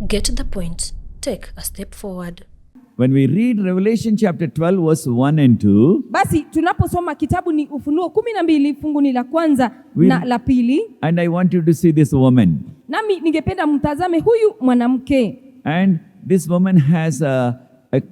Get the point. Take a step forward. When we read Revelation chapter 12, verse 1 and 2, Basi tunaposoma kitabu ni Ufunuo 12 fungu ni la kwanza na la pili, and I want you to see this woman. Nami ningependa mtazame huyu mwanamke. And this woman has a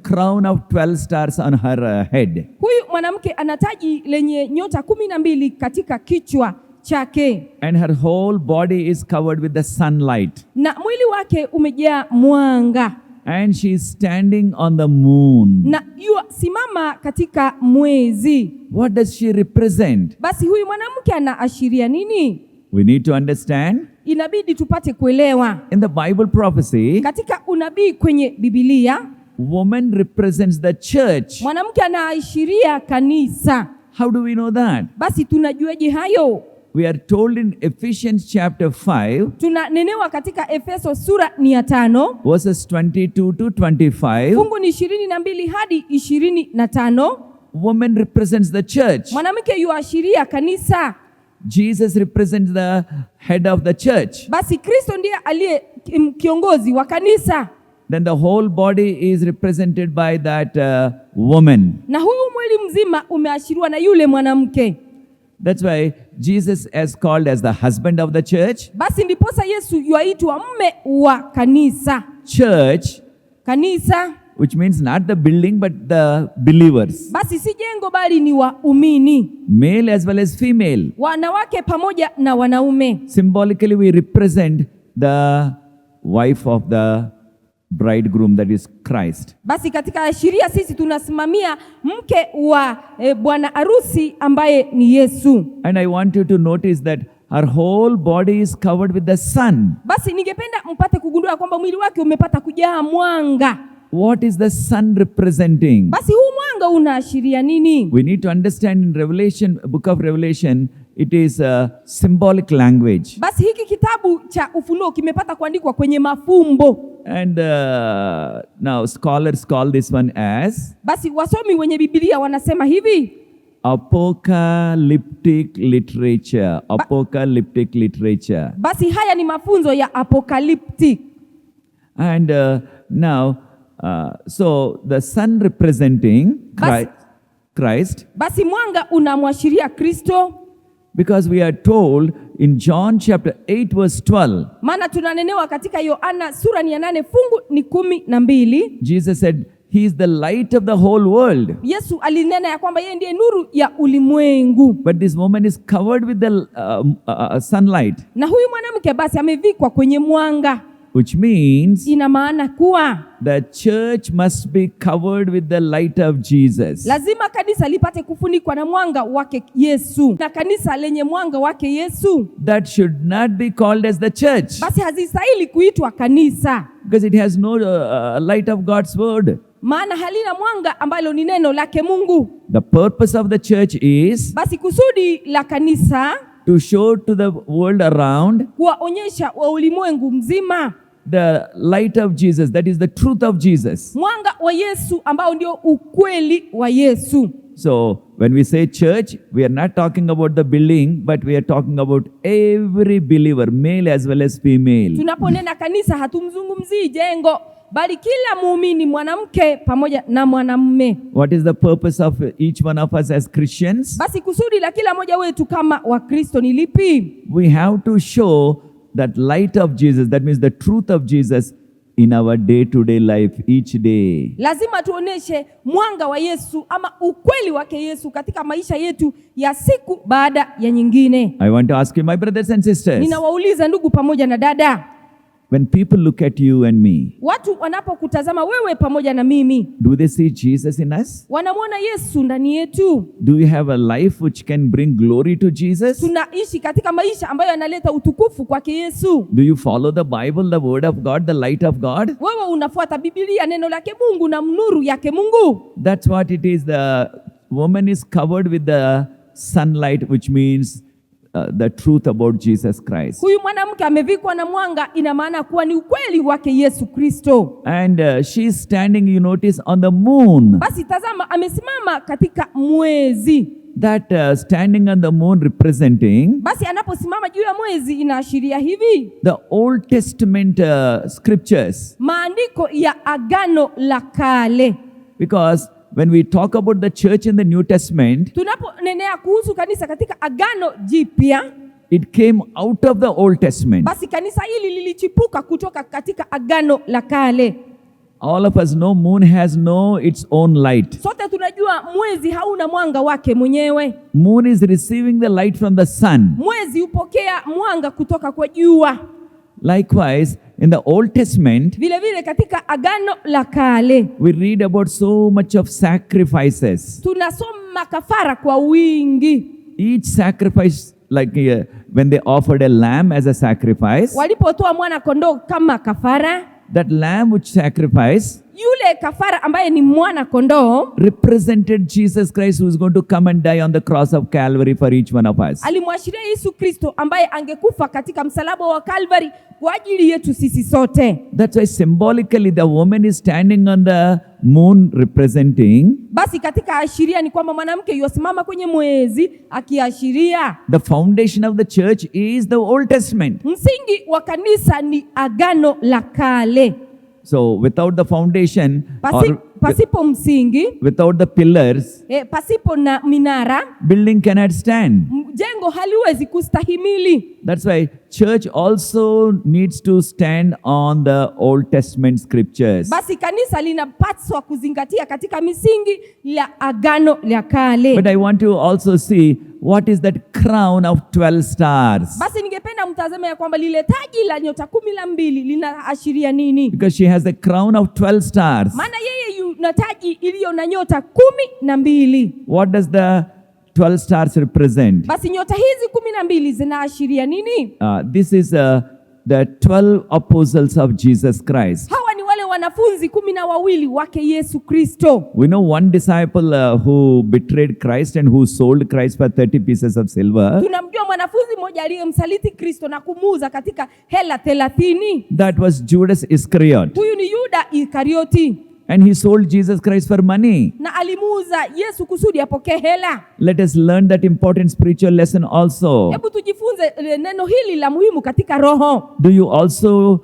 crown of 12 stars on her head. Huyu mwanamke ana taji lenye nyota 12 katika kichwa chake, And her whole body is covered with the sunlight. Na mwili wake umejaa mwanga, And she is standing on the moon. Na yuasimama katika mwezi. What does she represent? Basi huyu mwanamke anaashiria nini? We need to understand Inabidi tupate kuelewa in the Bible prophecy, katika unabii kwenye Bibilia, woman represents the church. Mwanamke anaashiria kanisa. How do we know that? Basi tunajuaje hayo? We are told in Ephesians chapter 5, Tunanenewa katika Efeso sura ni ya 5, verses 22 to 25. Fungu ni 22 hadi 25. Woman represents the church. Mwanamke yuashiria kanisa. Jesus represents the head of the church. Basi Kristo ndiye aliye kiongozi wa kanisa. Then the whole body is represented by that woman. Na huyu mwili mzima umeashiriwa na yule mwanamke. That's why Jesus is called as the husband of the church. Basi ndiposa Yesu yuaitwa mme wa kanisa. Church, Kanisa, which means not the building but the believers, basi si jengo bali ni waumini, male as well as female. Wanawake pamoja na wanaume. Symbolically, we represent the wife of the bridegroom, that is Christ. Basi katika ashiria sisi tunasimamia mke wa bwana arusi ambaye ni Yesu. And I want you to notice that her whole body is covered with the sun. Basi ningependa mpate kugundua kwamba mwili wake umepata kujaa mwanga. What is the sun representing? Basi huu mwanga unaashiria nini? We need to understand in Revelation, book of Revelation, it is a symbolic language. Basi hiki kitabu cha Ufunuo kimepata kuandikwa kwenye mafumbo. And now scholars call this one as Basi wasomi wenye Biblia wanasema hivi: apocalyptic literature. Apocalyptic literature. Basi haya ni mafunzo ya apokalipti. And now, so the sun representing Christ, Basi mwanga unamwashiria Kristo, because we are told in John chapter 8 verse 12, maana tunanenewa katika Yohana sura ni ya 8 fungu ni 12. Jesus said, "He is the light of the whole world." Yesu alinena ya kwamba yeye ndiye nuru ya ulimwengu. But this woman is covered with the sunlight, Na huyu mwanamke basi amevikwa kwenye mwanga, which means ina maana kuwa the church must be covered with the light of Jesus. Lazima kanisa lipate kufunikwa na mwanga wake Yesu, na kanisa lenye mwanga wake Yesu That should not be called as the church, basi hazistahili kuitwa kanisa, because it has no light of God's word. Maana halina mwanga ambalo ni neno lake Mungu. The purpose of the church is Basi kusudi la kanisa to show to the world around kuwaonyesha wa ulimwengu mzima the light of Jesus, that is the truth of Jesus. Mwanga wa Yesu ambao ndio ukweli wa Yesu. So when we say church, we are not talking about the building, but we are talking about every believer, male as well as female. Tunaponena kanisa hatumzungumzii jengo, bali kila muumini mwanamke pamoja na mwanamume. What is the purpose of each one of us as Christians? Basi kusudi la kila mmoja wetu kama Wakristo ni lipi? We have to show that light of Jesus, that means the truth of Jesus, in our day-to-day life each day. Lazima tuoneshe mwanga wa Yesu ama ukweli wake Yesu katika maisha yetu ya siku baada ya nyingine. I want to ask you, my brothers and sisters, Ninawauliza ndugu pamoja na dada, when people look at you and me, watu wanapokutazama wewe pamoja na mimi, do they see Jesus in us? Wanamwona Yesu ndani yetu? Do we have a life which can bring glory to Jesus? Tunaishi katika maisha ambayo yanaleta utukufu kwake Yesu? Do you follow the Bible, the Word of God, the light of God? Wewe unafuata Biblia, neno lake Mungu na nuru yake Mungu? That's what it is. The woman is covered with the sunlight, which means the truth about Jesus Christ. Huyu mwanamke amevikwa na mwanga, ina maana kuwa ni ukweli wake Yesu Kristo. And she is standing, you notice, on the moon. Basi tazama, amesimama katika mwezi. That standing on the moon representing Basi anaposimama juu ya mwezi inaashiria hivi the Old Testament scriptures. Maandiko ya Agano la Kale. Because when we talk about the church in the New Testament, Tunaponenea kuhusu kanisa katika Agano Jipya, it came out of the Old Testament. Basi kanisa hili lilichipuka kutoka katika Agano la Kale. All of us know moon has no its own light. Sote tunajua mwezi hauna mwanga wake mwenyewe. Moon is receiving the light from the sun. Mwezi hupokea mwanga kutoka kwa jua. Likewise, in the Old Testament, Vile vile katika Agano la Kale we read about so much of sacrifices. Tunasoma kafara kwa wingi. Each sacrifice, like when they offered a lamb as a sacrifice, Walipotoa mwana kondoo kama kafara, that lamb which sacrifice yule kafara ambaye ni mwana kondoo represented Jesus Christ, who is going to come and die on the cross of Calvary for each one of us. Alimwashiria Yesu Kristo ambaye angekufa katika msalaba wa Calvary kwa ajili yetu sisi sote. That's why symbolically the woman is standing on the moon representing Basi katika ashiria ni kwamba mwanamke yuasimama kwenye mwezi akiashiria the foundation of the church is the Old Testament. Msingi wa kanisa ni Agano la Kale. So without the foundation or Pasipo msingi, without the pillars, pasipo na minara, building cannot stand. Jengo haliwezi kustahimili. That's why church also needs to stand on the Old Testament scriptures. Basi kanisa linapaswa kuzingatia katika misingi ya Agano la Kale. But I want to also see what is that crown of 12 stars. Basi ningependa mtazame ya kwamba lile taji la nyota 12 linaashiria nini? Because she has a crown of 12 stars. Maana yeye yuna taji iliyo na nyota 12. What does the 12 stars represent? Basi nyota hizi 12 zinaashiria nini? This is the 12 apostles of Jesus Christ. Hawa ni wale wanafunzi 12 wake Yesu Kristo. We know one disciple who betrayed Christ and who sold Christ for 30 pieces of silver. Tunamjua mwanafunzi mmoja aliyemsaliti Kristo na kumuuza katika hela 30. That was Judas Iscariot. Huyu ni Yuda Iskarioti. And he sold Jesus Christ for money. Na alimuuza Yesu kusudi apokee hela. Let us learn that important spiritual lesson also. Hebu tujifunze neno hili la muhimu katika roho. Do you also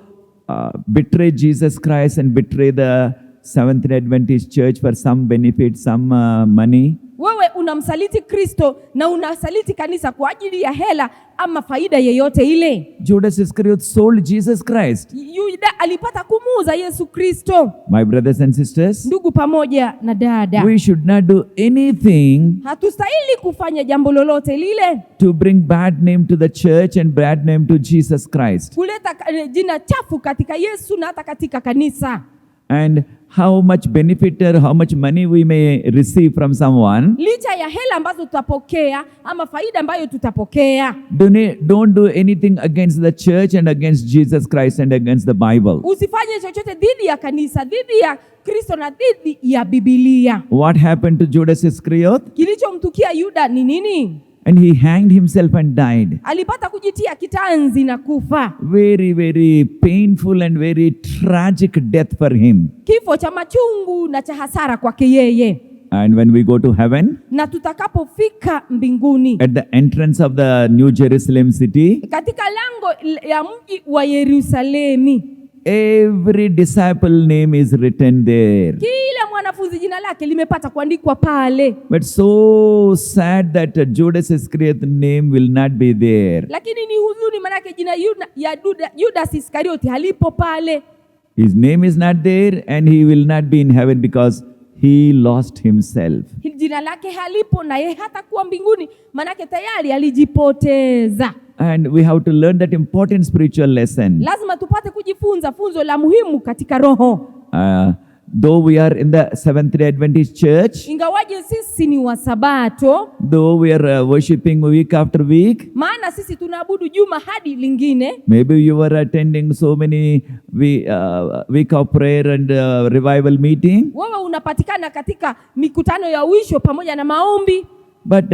betray Jesus Christ and betray the Seventh Day Adventist Church for some benefit, some money? Wewe unamsaliti Kristo na unasaliti kanisa kwa ajili ya hela ama faida yeyote ile. Judas Iscariot sold Jesus Christ. Yuda alipata kumuuza Yesu Kristo. My brothers and sisters, Ndugu pamoja na dada, we should not do anything hatustahili kufanya jambo lolote lile to bring bad name to the church and bad name to Jesus Christ. Kuleta jina chafu katika Yesu na hata katika kanisa. And how much benefit or how much money we may receive from someone, Licha ya hela ambazo tutapokea ama faida ambayo tutapokea, don't do anything against the church and against Jesus Christ and against the Bible. Usifanye chochote dhidi ya kanisa, dhidi ya Kristo na dhidi ya Biblia. What happened to Judas Iscariot? Kilichomtukia Yuda ni nini? And he hanged himself and died. Alipata kujitia kitanzi na kufa. Very, very painful and very tragic death for him. Kifo cha machungu na cha hasara kwake yeye. And when we go to heaven, Na tutakapofika mbinguni, at the entrance of the New Jerusalem city, katika lango ya mji wa Yerusalemi, every disciple name is written there. Kila mwanafunzi jina lake limepata kuandikwa pale. But so sad that Judas Iscariot name will not be there. Lakini ni huzuni manake jina ya Judas Iskarioti halipo pale. His name is not there and he will not be in heaven because he lost himself. Jina lake halipo na yeye hatakuwa mbinguni manake tayari alijipoteza. And we have to learn that important spiritual lesson. Lazima tupate kujifunza funzo la muhimu katika roho. Though we are in the Seventh Day Adventist Church, Ingawaje sisi ni Wasabato, though we are worshipping week after week, maana sisi tunaabudu juma hadi lingine. Maybe you were attending so many week of prayer and revival meeting. Wewe unapatikana katika mikutano ya uisho pamoja na maombi. But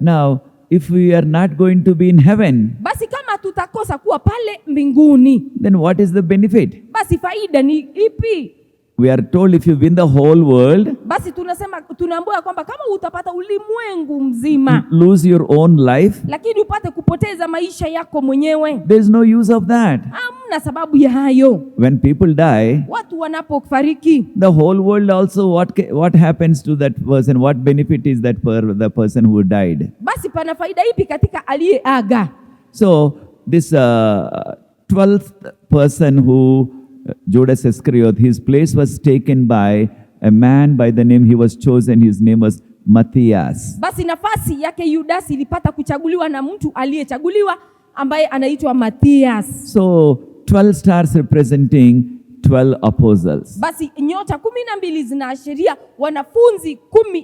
now, if we are not going to be in heaven, basi kama tutakosa kuwa pale mbinguni, then what is the benefit? Basi faida ni ipi? We are told if you win the whole world, Basi tunasema, tunaambiwa kwamba kama utapata ulimwengu mzima lose your own life, lakini upate kupoteza maisha yako mwenyewe, there is no use of that. Hamna sababu ya hayo. When people die, Watu wanapofariki, the whole world also, what happens to that person? What benefit is that for the person who died? Basi pana faida ipi katika aliyeaga? So this 12th person who, Judas Iscariot, his place was taken by a man by the name he was chosen. His name was Matthias. Basi nafasi yake Yudasi ilipata kuchaguliwa na mtu aliyechaguliwa ambaye anaitwa Mathias. So 12 stars representing 12 apostles. Basi nyota 12 zinaashiria wanafunzi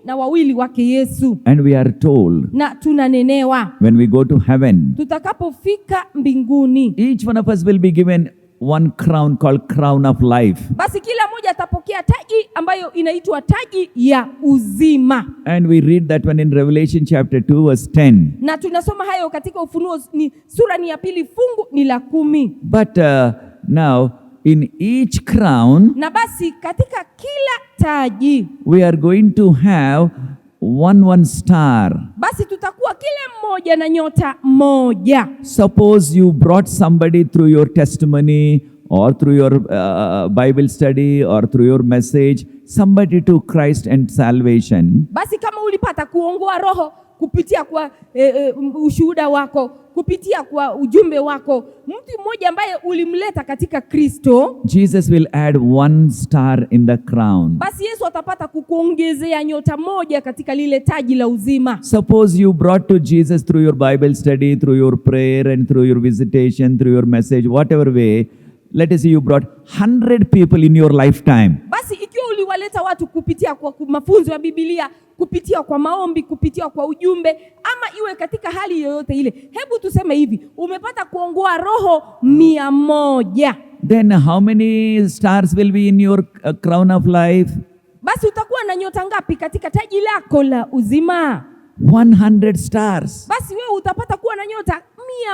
12 wake Yesu, And we are told na tunanenewa when we go to heaven, tutakapofika mbinguni, each one of us will be given one crown called crown of life. Basi kila mmoja atapokea taji ambayo inaitwa taji ya uzima. And we read that one in Revelation chapter 2 verse 10. Na tunasoma hayo katika Ufunuo ni sura ni ya 2 fungu ni la 10. But now in each crown Na basi katika kila taji we are going to have one star. Basi tutakuwa kila mmoja na nyota moja. Suppose you brought somebody through your testimony or through your Bible study or through your message, somebody to Christ and salvation. Basi kama ulipata kuongoa roho kupitia kwa ushuhuda wako, kupitia kwa ujumbe wako, mtu mmoja ambaye ulimleta katika Kristo, Jesus will add one star in the crown. Basi Yesu atapata kukuongezea nyota moja katika lile taji la uzima. Suppose you brought to Jesus through your Bible study, through your prayer and through your visitation, through your message, whatever way, let us say you brought 100 people in your lifetime. Basi ikiwa uliwaleta watu kupitia kwa mafunzo ya Biblia, kupitia kwa maombi, kupitia kwa ujumbe, ama iwe katika hali yoyote ile, hebu tuseme hivi, umepata kuongoa roho 100. Then how many stars will be in your crown of life? Basi utakuwa na nyota ngapi katika taji lako la uzima? 100 stars. Basi wewe utapata kuwa na nyota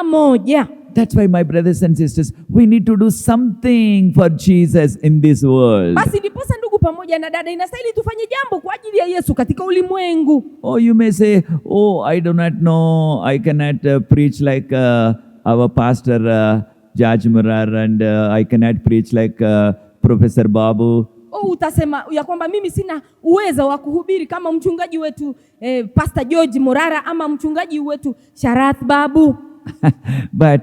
100. That's why, my brothers and sisters, we need to do something for Jesus in this world. Basi ndiposa ndugu pamoja na dada, inastahili tufanye jambo kwa ajili ya Yesu katika ulimwengu. Oh, you may say, "Oh, I do not know, I cannot preach like our pastor Judge Murar, and I cannot preach like Professor Babu." Oh, utasema ya kwamba mimi sina uwezo wa kuhubiri kama mchungaji wetu Pastor George Morara ama mchungaji wetu Sharath Babu. But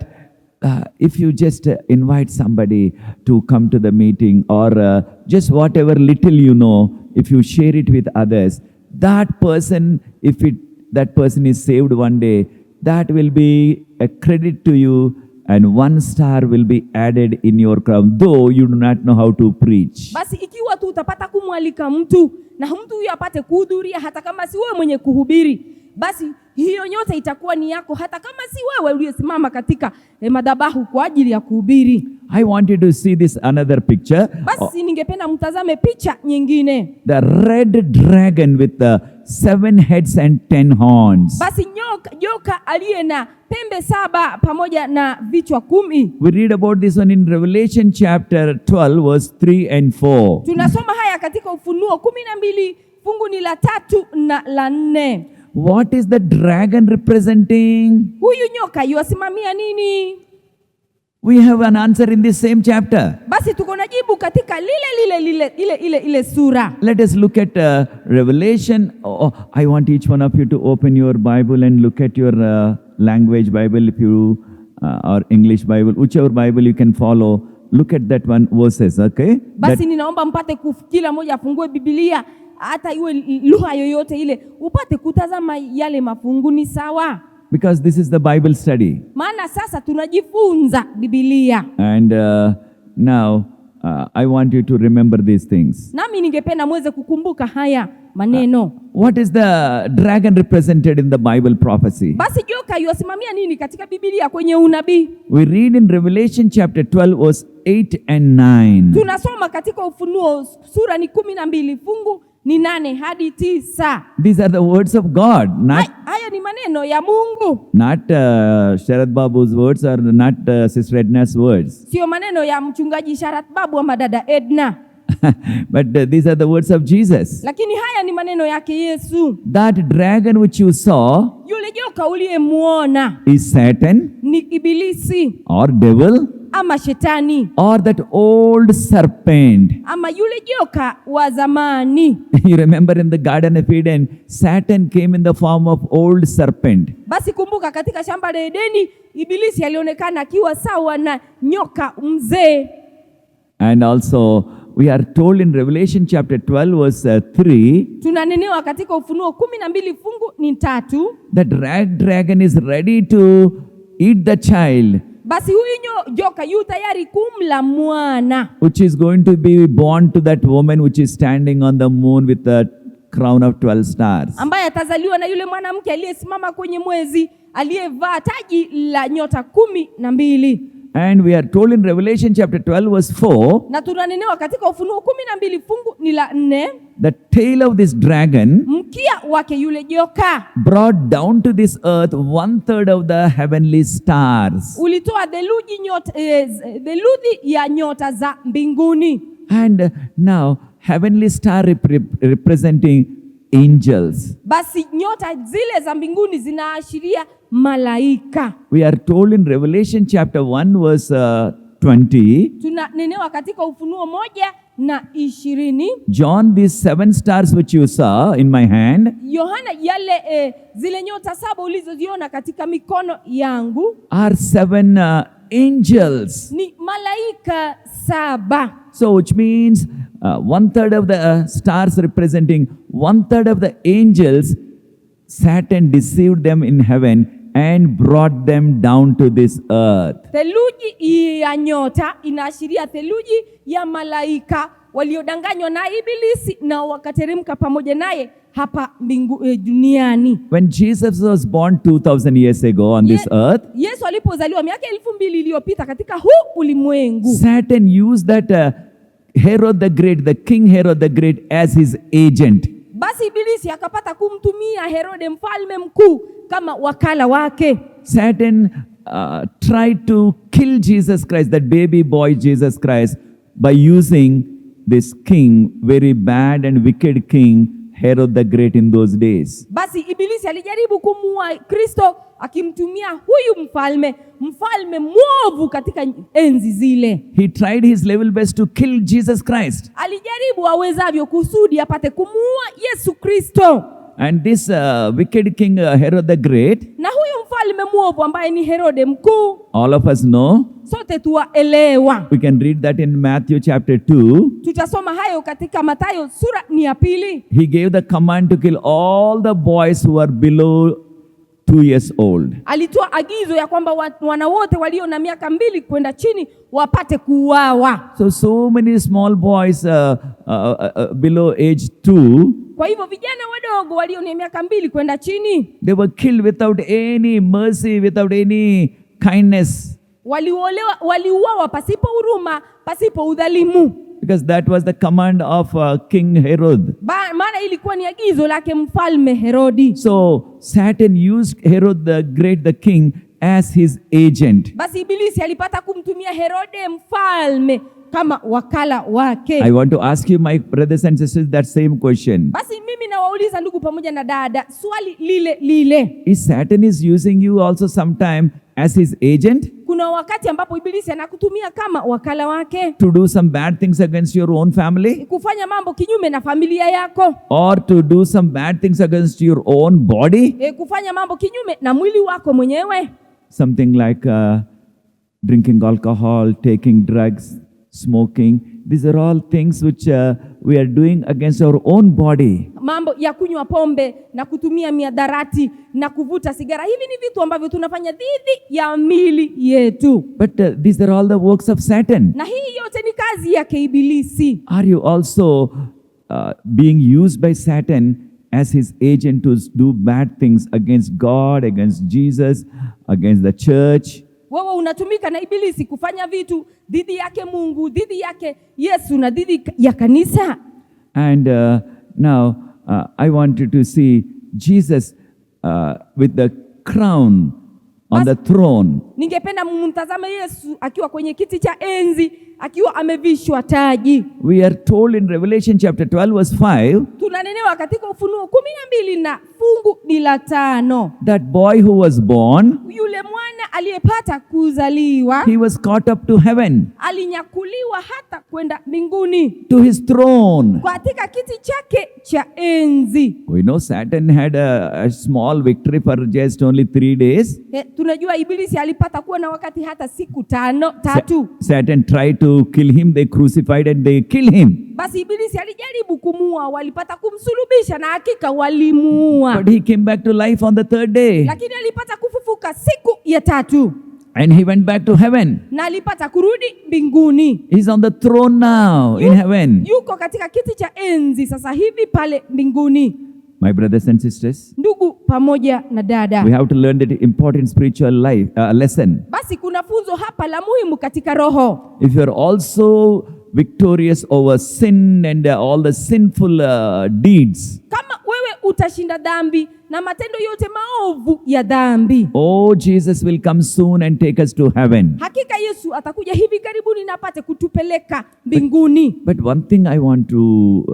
if you just invite somebody to come to the meeting or just whatever little you know, if you share it with others, that person, if it, that person is saved one day, that will be a credit to you and one star will be added in your crown, though you do not know how to preach. Basi ikiwa tu utapata kumwalika mtu na mtu huyo apate kuhudhuria hata kama si wewe mwenye kuhubiri, basi hiyo nyota itakuwa ni yako hata kama si wewe uliyesimama katika madhabahu kwa ajili ya kuhubiri. I want you to see this another picture. Basi ningependa mtazame picha nyingine. The red dragon with the seven heads and 10 horns. Basi nyoka, joka aliye na pembe 7 pamoja na vichwa 10. We read about this one in Revelation chapter 12, verse 3 and 4. Tunasoma haya katika Ufunuo 12 fungu ni la 3 na la 4. What is the dragon representing? Huyu nyoka yuasimamia nini? We have an answer in this same chapter. Basi tuko na jibu katika lile lile lile ile ile ile sura. Let us look at Revelation. Oh, I want each one of you to open your Bible and look at your language Bible, if you or English Bible, whichever Bible you can follow. Look at that one verses, okay? Basi ninaomba mpate kila mmoja afungue Biblia, hata iwe lugha yoyote ile, upate kutazama yale mafungu ni sawa. Because this is the Bible study. Maana sasa tunajifunza Biblia. And now I want you to remember these things. Nami ningependa muweze kukumbuka haya maneno. What is the dragon represented in the Bible prophecy? Basi joka yuasimamia nini katika Biblia kwenye unabii? We read in Revelation chapter 12 verse 8 and 9. Tunasoma katika Ufunuo sura ni 12 fungu ni 8 hadi 9. These are the words of God, not Haya ni maneno ya Mungu. not Sharad Babu's words or not Sister Edna's words. Sio maneno ya mchungaji Sharad Babu ama dada Edna. But these are the words of Jesus. Lakini haya ni maneno yake Yesu. That dragon which you saw Yule joka uliyemwona is Satan ni Ibilisi or devil ama shetani or that old serpent. Ama yule joka wa zamani. You remember in the Garden of Eden, Satan came in the form of old serpent. Basi kumbuka katika shamba la Edeni Ibilisi alionekana akiwa sawa na nyoka mzee. And also, we are told in Revelation chapter 12, verse 3, Tunanenewa katika Ufunuo 12 fungu ni 3, that red dragon is ready to eat the child, basi huyu joka yu tayari kumla mwana which is going to be born to that woman which is standing on the moon with the crown of 12 stars. Ambaye atazaliwa na yule mwanamke aliyesimama kwenye mwezi aliyevaa taji la nyota 12. And we are told in Revelation chapter 12, verse 4, Na tunanenewa katika Ufunuo 12 fungu ni la 4, the tail of this dragon mkia wake yule joka brought down to this earth one third of the heavenly stars. Ulitoa theluthi ya nyota za mbinguni. And now, heavenly star representing angels. Basi nyota zile za mbinguni zinaashiria malaika. We are told in Revelation chapter 1, verse 20, Tunanenewa katika Ufunuo 1:20, John, these seven stars which you saw in my hand Yohana, yale zile nyota 7 ulizoziona katika mikono yangu are seven angels. Ni malaika 7. So, which means one third of the stars representing one third of the angels, Satan deceived them in heaven and brought them down to this earth. Theluji ya nyota inaashiria theluji ya malaika waliodanganywa na Ibilisi na wakateremka pamoja naye hapa duniani. When Jesus was born 2000 years ago on this earth, Yesu alipozaliwa miaka 2000 iliyopita katika huu ulimwengu, Satan used that Herod the Great, the King Herod the Great, as his agent. Basi Ibilisi akapata kumtumia Herode mfalme mkuu kama wakala wake. Satan tried to kill Jesus Christ, that baby boy Jesus Christ, by using this king, very bad and wicked king, Herod the Great in those days. Basi Ibilisi alijaribu kumuua Kristo akimtumia huyu mfalme, mfalme mwovu katika enzi zile. He tried his level best to kill Jesus Christ. Alijaribu awezavyo kusudi apate kumuua Yesu Kristo. And this wicked king, Herod the Great, Na huyu mfalme mwovu ambaye ni Herode mkuu, all of us know, sote tuwaelewa. We can read that in Matthew chapter 2. Tutasoma hayo katika Mathayo sura ni ya 2. He gave the command to kill all the boys who are below 2 years old. Alitoa agizo ya kwamba wana wote walio na miaka 2 kwenda chini wapate kuuawa. So many small boys below age 2, Kwa hivyo vijana wadogo walio na miaka 2 kwenda chini they were killed without any mercy, without any kindness, waliuawa pasipo huruma, pasipo udhalimu. Because that was the command of King Herod. Maana ilikuwa ni agizo lake mfalme Herodi. So Satan used Herod the Great, the king, as his agent. Basi Ibilisi alipata kumtumia Herode mfalme kama wakala wake. I want to ask you, my brothers and sisters, that same question. Basi mimi nawauliza ndugu pamoja na dada swali lile lile. Is Satan is using you also sometime as his agent Kuna wakati ambapo Ibilisi anakutumia kama wakala wake to do some bad things against your own family, kufanya mambo kinyume na familia yako, or to do some bad things against your own body? Kufanya mambo kinyume na mwili wako mwenyewe. Something like drinking alcohol, taking drugs, smoking. These are all things which we are doing against our own body. Mambo ya kunywa pombe na kutumia mihadarati na kuvuta sigara, hivi ni vitu ambavyo tunafanya dhidi ya miili yetu. But these are all the works of Satan. Na hii yote ni kazi yake Ibilisi. Are you also being used by Satan as his agent to do bad things against God, against Jesus, against the church? Wewe unatumika na Ibilisi kufanya vitu dhidi yake Mungu, dhidi yake Yesu na dhidi ya kanisa. And now I want you to see Jesus with the crown on the throne. Ningependa mumtazame Yesu akiwa kwenye kiti cha enzi akiwa amevishwa taji. We are told in Revelation chapter 12, verse 5, Tunanenewa katika Ufunuo 12 na fungu ni la 5, that boy who was born, yule mwana aliyepata kuzaliwa he was caught up to heaven, alinyakuliwa hata kwenda mbinguni to his throne. katika kiti chake cha enzi. We know Satan had a small victory for just only 3 days. Tunajua Ibilisi alipata kuwa na wakati hata siku 3. Satan tried to kill him, they crucified and they killed him. Basi Ibilisi alijaribu kumuua, walipata kumsulubisha na hakika walimuua, But he came back to life on the third day lakini alipata kufufuka siku ya tatu and he went back to heaven. Na alipata kurudi mbinguni. He's on the throne now in heaven. Yuko katika kiti cha enzi sasa hivi pale mbinguni. My brothers and sisters, Ndugu pamoja na dada, we have to learn that important spiritual life lesson. Basi kuna funzo hapa la muhimu katika roho. If you are also victorious over sin and all the sinful deeds, Kama wewe utashinda dhambi na matendo yote maovu ya dhambi, oh, Jesus will come soon and take us to heaven. Hakika Yesu atakuja hivi karibuni na apate kutupeleka mbinguni. But one thing I want to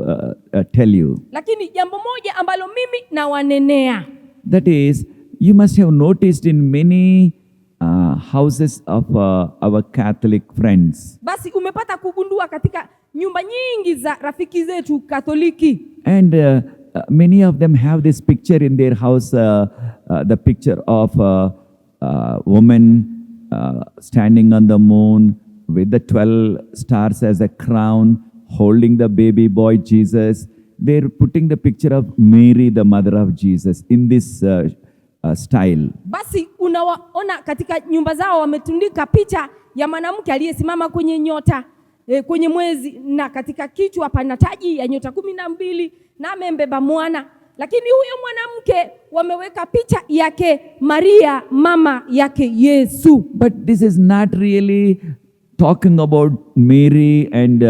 tell you, Lakini jambo moja ambalo mimi nawanenea, that is, you must have noticed in many houses of our Catholic friends basi umepata kugundua katika nyumba nyingi za rafiki zetu Katoliki, and many of them have this picture in their house, the picture of a woman standing on the moon with the 12 stars as a crown, holding the baby boy Jesus. They're putting the picture of Mary, the mother of Jesus, in this style. Basi unawaona katika nyumba zao wametundika picha ya mwanamke aliyesimama kwenye nyota kwenye mwezi, na katika kichwa pana taji ya nyota 12 na amembeba mwana, lakini huyo mwanamke wameweka picha yake Maria mama yake Yesu. But this is not really talking about Mary and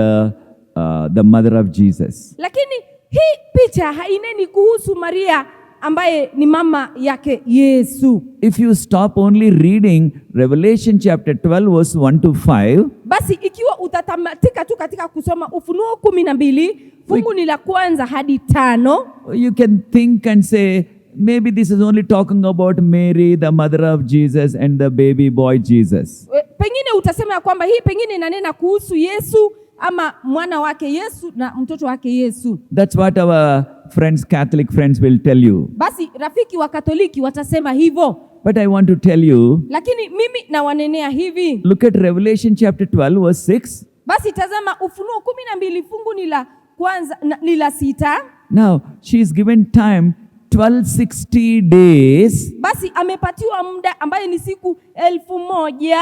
the mother of Jesus. Lakini hii picha haineni kuhusu Maria ambaye ni mama yake Yesu. If you stop only reading Revelation chapter 12, verse 1 to 5, Basi ikiwa utatamatika tu katika kusoma Ufunuo 12 fungu ni la kwanza hadi 5, you can think and say, maybe this is only talking about Mary, the mother of Jesus, and the baby boy Jesus. Pengine utasema ya kwamba hii pengine inanena kuhusu Yesu ama mwana wake Yesu na mtoto wake Yesu. That's what our friends, Catholic friends, will tell you. Basi rafiki wa Katoliki watasema hivyo, But I want to tell you, lakini mimi nawanenea hivi. Look at Revelation chapter 12, verse 6. Basi tazama Ufunuo 12 fungu ni la kwanza ni la 6. Now, she is given time 1260 days Basi amepatiwa muda ambaye ni siku elfu moja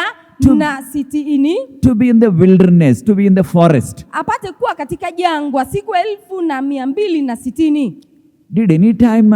na sitini to be in the wilderness, to be in the forest. Apate kuwa katika jangwa siku 1260. Did any time,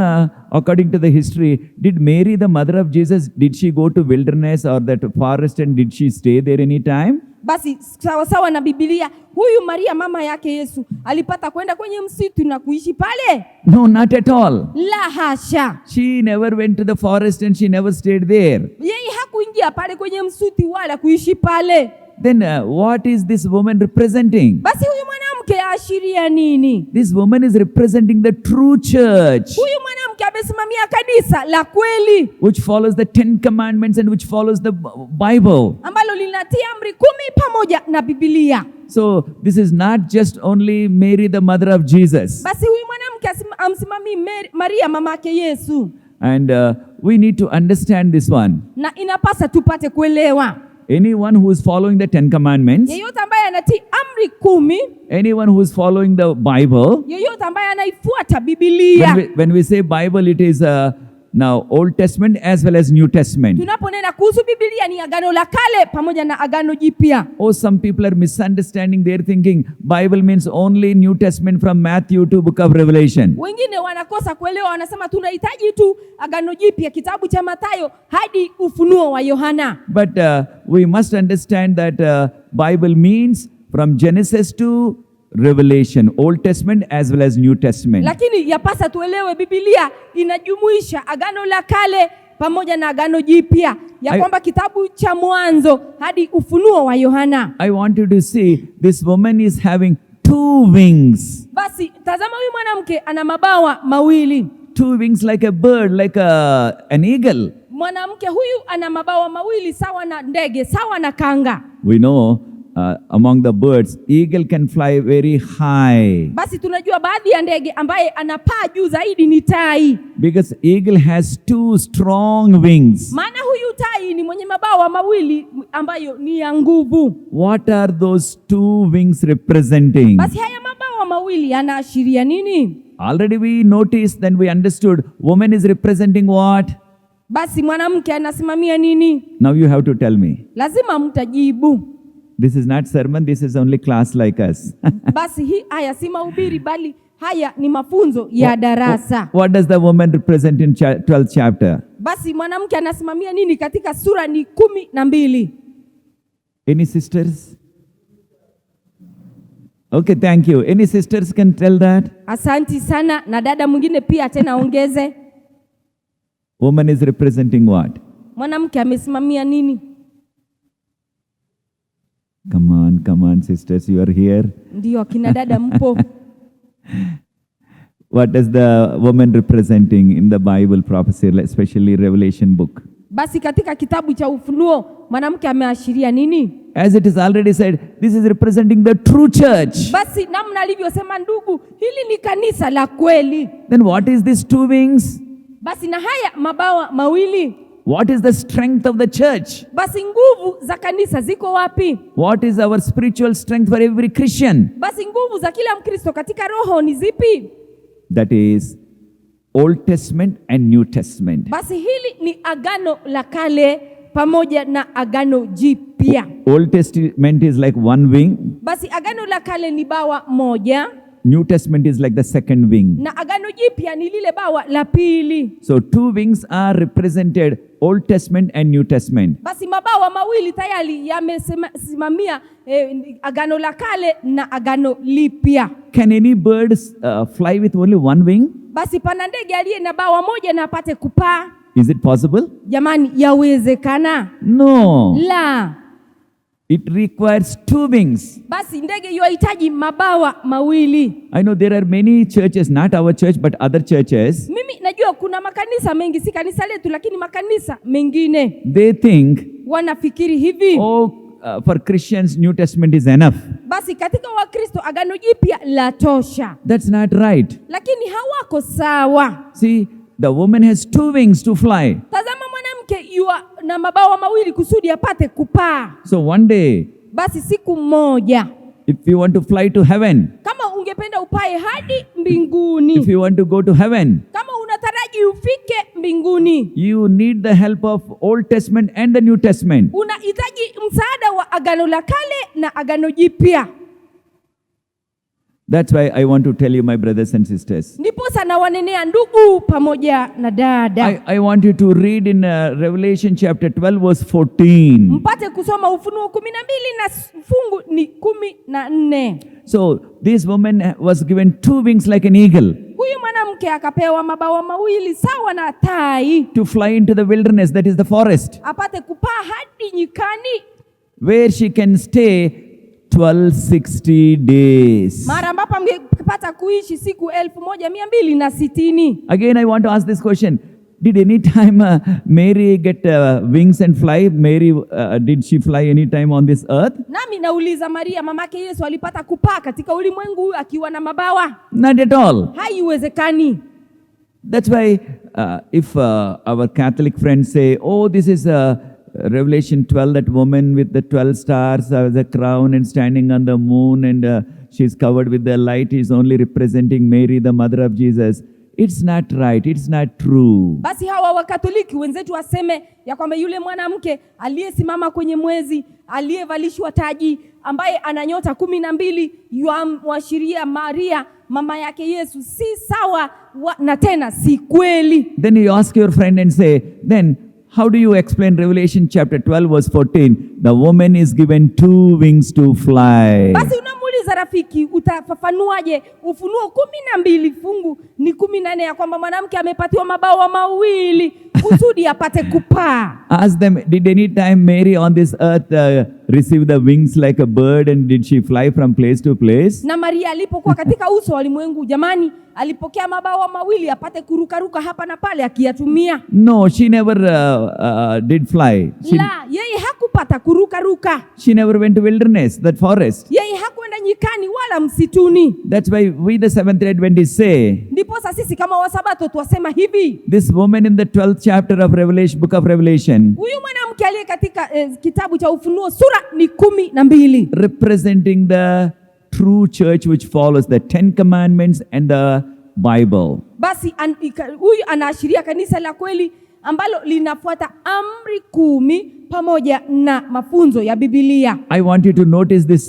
according to the history, did Mary, the mother of Jesus, did she go to wilderness or that forest and did she stay there any time? Basi sawasawa na Biblia, huyu Maria mama yake Yesu alipata kwenda kwenye msitu na kuishi pale? No, not at all. La hasha! She never went to the forest and she never stayed there. Yeye hakuingia pale kwenye msitu wala kuishi pale. Then what is this woman representing? Basi huyu mwanamke aashiria nini? This woman is representing the true church, Huyu mwanamke amesimamia kanisa la kweli which follows the Ten Commandments and which follows the Bible. Ambalo linatii amri 10 pamoja na Bibilia. So this is not just only Mary, the mother of Jesus. Basi huyu mwanamke amsimamii Maria mamake Yesu, And we need to understand this one. Na inapasa tupate kuelewa. Anyone who is following the Ten Commandments, Yeyote ambaye anatii amri 10, anyone who is following the Bible, yeyote ambaye anaifuata Bibilia. when we say Bible, it is now Old Testament as well as New Testament. Tunaponena kuhusu Bibilia ni Agano la Kale pamoja na Agano Jipya. Oh, some people are misunderstanding. They're thinking Bible means only New Testament from Matthew to Book of Revelation. Wengine wanakosa kuelewa, wanasema tunahitaji tu Agano Jipya, kitabu cha Mathayo hadi Ufunuo wa Yohana. But we must understand that Bible means from Genesis to Revelation, Old Testament as well as New Testament. Lakini yapasa tuelewe Bibilia inajumuisha Agano la Kale pamoja na Agano Jipya, ya kwamba kitabu cha Mwanzo hadi Ufunuo wa Yohana. I want you to see this woman is having two wings. Basi tazama, huyu mwanamke ana mabawa mawili. Two wings like a bird, like an eagle. Mwanamke huyu ana mabawa mawili sawa na ndege, sawa na kanga. We know among the birds, eagle can fly very high Basi tunajua baadhi ya ndege ambaye anapaa juu zaidi ni tai, because eagle has two strong wings. Maana huyu tai ni mwenye mabawa mawili ambayo ni ya nguvu. What are those two wings representing? Basi haya mabawa mawili yanaashiria nini? Already we noticed, then we understood woman is representing what? Basi mwanamke anasimamia nini? Now you have to tell me. Lazima mtajibu. This is not sermon, this is only class like us. Basi hii haya si mahubiri, bali haya ni mafunzo ya darasa. What does the woman represent in 12th chapter? Basi mwanamke anasimamia nini katika sura ni 12? Any sisters? Okay, thank you. Any sisters can tell that? Asanti sana. Na dada mwingine pia tena ongeze. Woman is representing what? Mwanamke amesimamia nini? Come on, come on, sisters, you are here. Ndiyo, akina dada mpo. What does the woman representing in the Bible prophecy, especially Revelation book? Basi katika kitabu cha Ufunuo mwanamke ameashiria nini? As it is already said, this is representing the true church. Basi namna alivyosema ndugu, hili ni kanisa la kweli. Then what is these two wings? Basi na haya mabawa mawili, What is the strength of the church? Basi nguvu za kanisa ziko wapi? What is our spiritual strength for every Christian? Basi nguvu za kila Mkristo katika roho ni zipi? That is Old Testament and New Testament. Basi hili ni Agano la Kale pamoja na Agano Jipya. Old Testament is like one wing, Basi Agano la Kale ni bawa moja New Testament is like the second wing. Na Agano Jipya ni lile bawa la pili. So two wings are represented, Old Testament and New Testament. Basi mabawa mawili tayari yamesimamia Agano la Kale na Agano Lipya. Can any bird fly with only one wing? Basi pana ndege aliye na bawa moja na apate kupaa? Is it possible? Jamani, yawezekana? No. La. It requires two wings. Basi ndege yuahitaji mabawa mawili. I know there are many churches, not our church, but other churches. Mimi najua kuna makanisa mengi, si kanisa letu, lakini makanisa mengine They think, wanafikiri hivi, oh, for Christians, New Testament is enough. Basi katika Wakristo Agano Jipya la tosha, That's not right. lakini hawako sawa. See, the woman has two wings to fly. Tazama, mwanamke yua na mabawa mawili kusudi apate kupaa. So one day, Basi siku moja, if you want to fly to heaven, kama ungependa upae hadi mbinguni, if you want to go to heaven, kama unataraji ufike mbinguni, you need the help of Old Testament and the New Testament. Unahitaji msaada wa Agano la Kale na Agano Jipya. That's why I want to tell you, my brothers and sisters. Ndiposa nawanenea ndugu pamoja na dada, I want you to read in Revelation chapter 12, verse 14. Mpate kusoma Ufunuo 12 na fungu ni 14. So this woman was given two wings like an eagle Huyu mwanamke akapewa mabawa mawili sawa na tai, to fly into the wilderness, that is the forest, apate kupaa hadi nyikani, where she can stay 1260 days. Mara ambapo angepata kuishi siku 1260. Again, I want to ask this question. Did any time Mary get wings and fly? Mary, did she fly any time on this earth? Nami nauliza, Maria mamake Yesu alipata kupaa katika ulimwengu huu akiwa na mabawa? Not at all. Haiwezekani. That's why if our Catholic friends say, oh, this is Revelation 12, that woman with the 12 stars, the crown and standing on the moon and she's covered with the light is only representing Mary, the mother of Jesus. It's not right. It's not true. Basi hawa Wakatoliki wenzetu waseme ya kwamba yule mwanamke aliyesimama kwenye mwezi, aliyevalishwa taji, ambaye ana nyota 12 yuamwashiria Maria mama yake Yesu, si sawa na tena si kweli. Then you ask your friend and say, then how do you explain Revelation chapter 12 verse 14? The woman is given two wings to fly. Basi unamuuliza Rafiki, utafafanuaje Ufunuo 12 fungu ni 14 ya kwamba mwanamke amepatiwa mabawa mawili kusudi apate kupaa? Ask them, did any time Mary on this earth receive the wings like a bird and did she fly from place to place? Na Maria alipokuwa katika uso wa ulimwengu, jamani, alipokea mabawa mawili apate kurukaruka hapa na pale akiyatumia? No, she never did fly. La, yeye hakupata kurukaruka. She never went to wilderness, that forest. Yeye hakwenda nyikani wala msituni. That's why we, the Seventh day Adventists, say Ndiposa sisi kama Wasabato twasema hivi, this woman in the 12th chapter of Revelation, book of Revelation, huyu mwanamke aliye katika kitabu cha Ufunuo sura ni 12 representing the true church which follows the Ten Commandments and the Bible. Basi huyu anaashiria kanisa la kweli ambalo linafuata amri 10 pamoja na mafunzo ya Biblia. I want you to notice this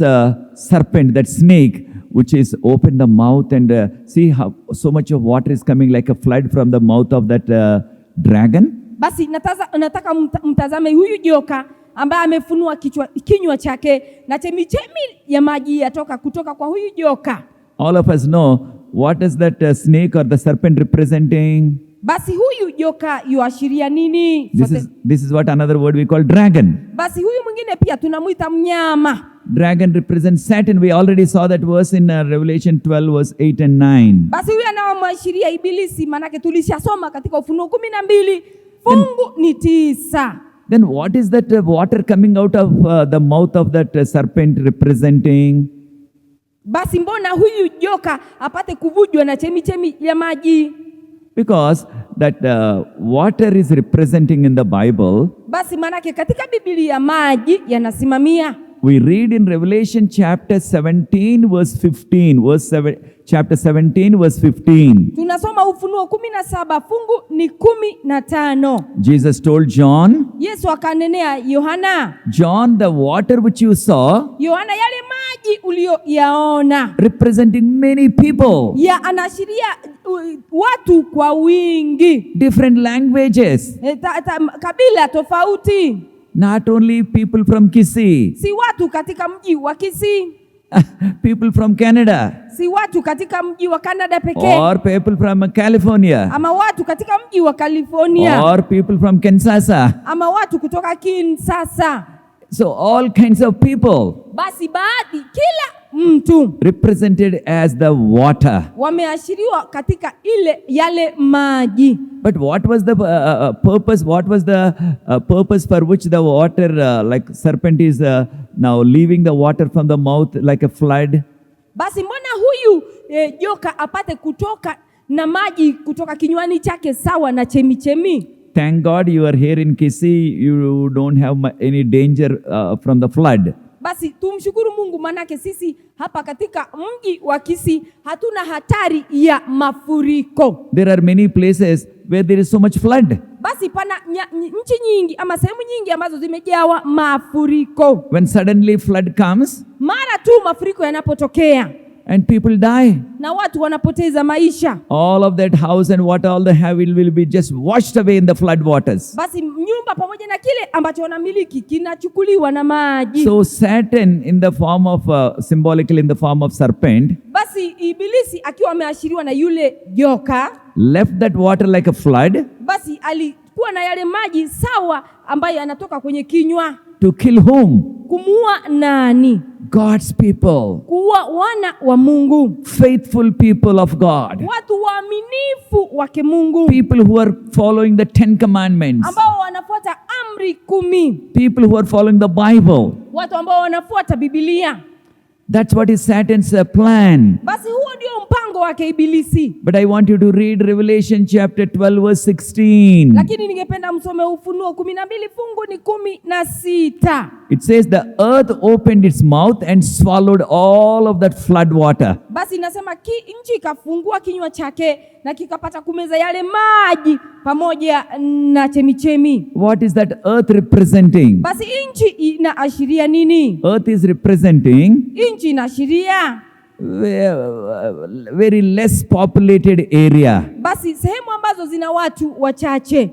serpent, that snake, which is open the mouth and see how so much of water is coming like a flood from the mouth of that dragon. Basi nataka mtazame huyu joka ambaye amefunua kinywa chake na chemichemi ya maji yatoka kutoka kwa huyu joka. All of us know what is that snake or the serpent representing. Basi huyu joka yuashiria nini? This is what another word we call dragon. Basi huyu mwingine pia tunamwita mnyama. Dragon represents Satan. We already saw that verse in Revelation 12, verse 8 and 9. Basi huyu anawamwashiria Ibilisi, manake tulishasoma katika Ufunuo 12 fungu ni 9. Then what is that water coming out of the mouth of that serpent representing? Basi mbona huyu joka apate kuvujwa na chemichemi ya maji? Because that water is representing in the Bible. Basi manake katika Biblia maji yanasimamia. We read in Revelation chapter 17 verse 15, chapter 17 verse 15. Tunasoma Ufunuo 17 fungu ni 15. Jesus told John, Yesu akanenea Yohana, John, the water which you saw Yohana, yale maji uliyoyaona representing many people, ya anaashiria watu kwa wingi, different languages, kabila tofauti, not only people from Kisii, si watu katika mji wa Kisii, people from Canada, si watu katika mji wa Canada pekee, or people from California, ama watu katika mji wa California, or people from Kinshasa. ama watu kutoka Kinshasa. So all kinds of people Basi baadhi, kila mtu represented as the water. wameashiriwa katika ile yale maji. But what was the purpose? What was the purpose for which the water, like serpent is now leaving the water from the mouth like a flood? Basi mbona huyu joka apate kutoka na maji kutoka kinywani chake sawa na chemichemi? Thank God you are here in Kisii. You don't have any danger from the flood. Basi tumshukuru Mungu, manake sisi hapa katika mji wa Kisii hatuna hatari ya mafuriko. There are many places where there is so much flood. Basi pana nchi nyingi ama sehemu nyingi ambazo zimejawa mafuriko. When suddenly flood comes Mara tu mafuriko yanapotokea and people die, na watu wanapoteza maisha, all of that house and what all they have will be just washed away in the flood waters. basi nyumba pamoja na kile ambacho wanamiliki kinachukuliwa na maji. So Satan in the form of, symbolically in the form of serpent, Basi Ibilisi akiwa ameashiriwa na yule joka, left that water like a flood basi alikuwa na yale maji sawa ambayo yanatoka kwenye kinywa. to kill whom? Kumuua nani? God's people, Kuua wana wa Mungu, faithful people of God, watu waaminifu wake Mungu, people who are following the 10 commandments, ambao wanafuata amri 10, people who are following the Bible. watu ambao wanafuata Biblia. That's what is Satan's plan. Basi huo ndio mpango wake Ibilisi. But I want you to read Revelation chapter 12 verse 16. Lakini ningependa msome Ufunuo 12 fungu ni 16. It says the earth opened its mouth and swallowed all of that flood water. Basi inasema nchi ikafungua kinywa chake na kikapata kumeza yale maji pamoja na chemichemi. What is that earth representing? Basi nchi inaashiria nini? Earth is representing Nchi inaashiria very less populated area. basi sehemu ambazo zina watu wachache.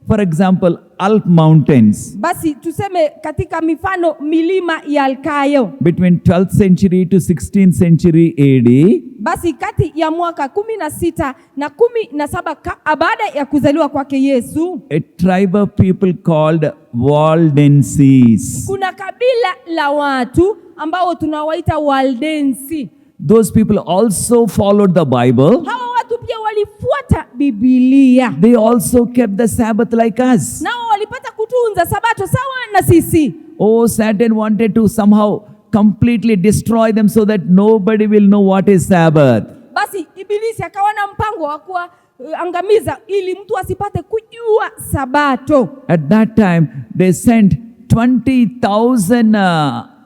for example, Alp Mountains. Basi tuseme katika mifano milima ya Alkayo. Between 12th century to 16th century AD, Basi kati ya mwaka 16 na 17 baada ya kuzaliwa kwake Yesu, a tribe of people called Waldenses. Kuna kabila la watu ambao tunawaita Waldensi. Those people also followed the Bible. Hawa watu pia walifuata Biblia, They also kept the Sabbath like us. Nao walipata kutunza sabato sawa na sisi. Oh, Satan wanted to somehow completely destroy them so that nobody will know what is Sabbath. Basi Ibilisi akawa na mpango wa kuwaangamiza ili mtu asipate kujua sabato. At that time, they sent 20,000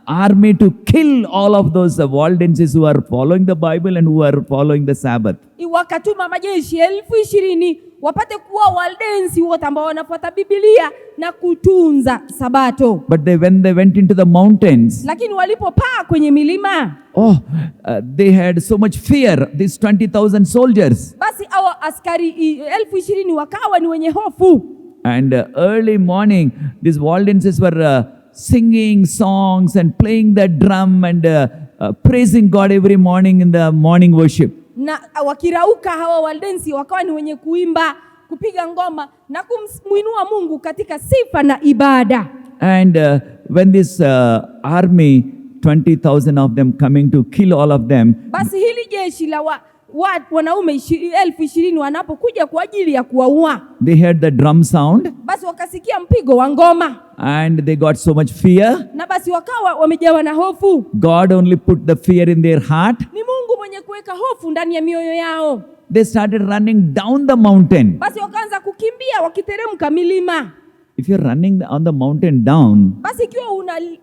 army to kill all of those Waldenses who are following the Bible and who are following the Sabbath. Wakatuma majeshi 20,000 wapate kuwa Waldensi wote ambao wanafuata Biblia na kutunza sabato. But when they went into the mountains, Lakini walipopaa kwenye milima, oh, they had so much fear, these 20,000 soldiers. Basi hawa askari 20,000 wakawa ni wenye hofu. And early morning, these Waldenses were singing songs and playing the drum and praising God every morning in the morning worship. Na wakirauka hawa Waldensi wakawa ni wenye kuimba, kupiga ngoma na kumwinua Mungu katika sifa na ibada. And when this army, 20,000 of them coming to kill all of them, Basi hili jeshi la wanaume 20,000 wanapokuja kwa ajili ya kuwaua, they heard the drum sound basi wakasikia mpigo wa ngoma and they got so much fear. Na basi wakawa wamejawa na hofu. God only put the fear in their heart. Ni Mungu mwenye kuweka hofu ndani ya mioyo yao. They started running down the mountain. Basi wakaanza kukimbia wakiteremka milima. If you're running on the mountain down, Basi ikiwa